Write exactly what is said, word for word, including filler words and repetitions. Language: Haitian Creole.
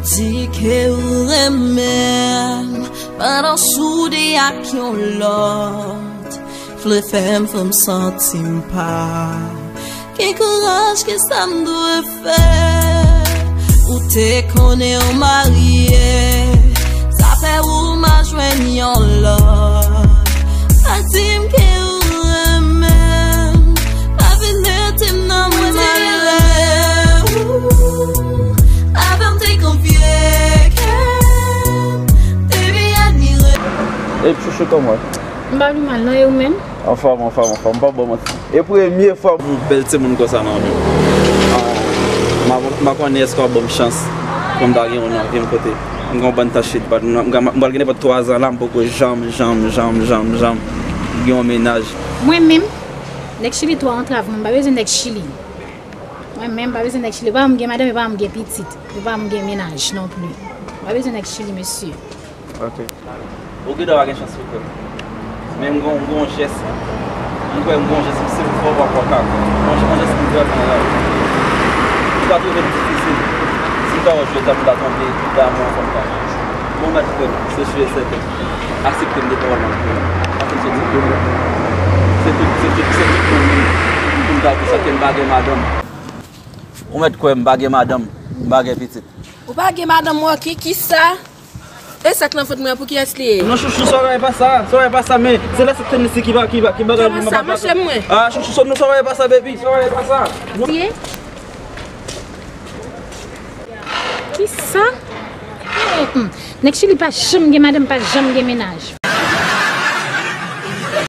Di ke ou renmen m pandan w soude ak yon lòt. Vle fè m, fè m santi m pa gen kouraj, ki sa m dwe fè? Ou te konnen w marye, sa fè ou mal jwenn yon lòt. Pa di m ke ou renmen m, pa vin mete m nan mwen malè. Avan m te konfye kè m, te byen admire. E chouchou, kòman w ye? M pa pi mal non, e ou menm? Anfòm, anfòm, anfòm, m p ap ba w manti. E premye fwa m yon bèl timoun konsa nan vi m. Ah, m a, m a konnen èske w ap ban m chans pou m ta gen yon nan vi m kote m gen yon bann tach ki pa, m, m, m pral gen nenpòt twa zan la, m poko janm, janm, janm, janm, janm gen yon mennaj. Mwen menm, nèg Chili twò antrave mwen, m pa bezwen nèg Chili. Mwen menm, m pa bezwen nèg Chili. E pa m gen madanm, e pa m gen pitit, e pa m gen mennaj non pli. M pa bezwen nèg Chili, mesye. Ok. Ou gentan pa gen chans pou kwè m. Men m gon, m gon jès. M kwè m gon jès, m se fò pa fò ka. M gon jès m vrèman la. Ou ka twouve l difisil. Si m ta wè jodi a m ta tonbe damou ansanm ta. Bon, mèt kwè m, se si e sèten. Aksepte m de pawòl mwen. Paske m soti. Se tout, se tout, se tout moun pou m ta di sa ke m pa gen madanm. Ou mèt kwè m pa gen madanm, m pa gen pitit. Ou pa gen madanm, ok, kisa? E sak nan vant mwen an, pou kiyès li ye? Non, chouchou, sòrè pa sa, sòrè pa sa, men se lè se tenis ki ba, ki ba, ki ba. Sòrè pa sa, monchè mwen. Ah, chouchou, sòrè pa sa, baby, sòrè pa sa. Li ye? Kisa? Hmm, hmm. Nèg Chili pa janm gen madanm, pa janm gen mennaj.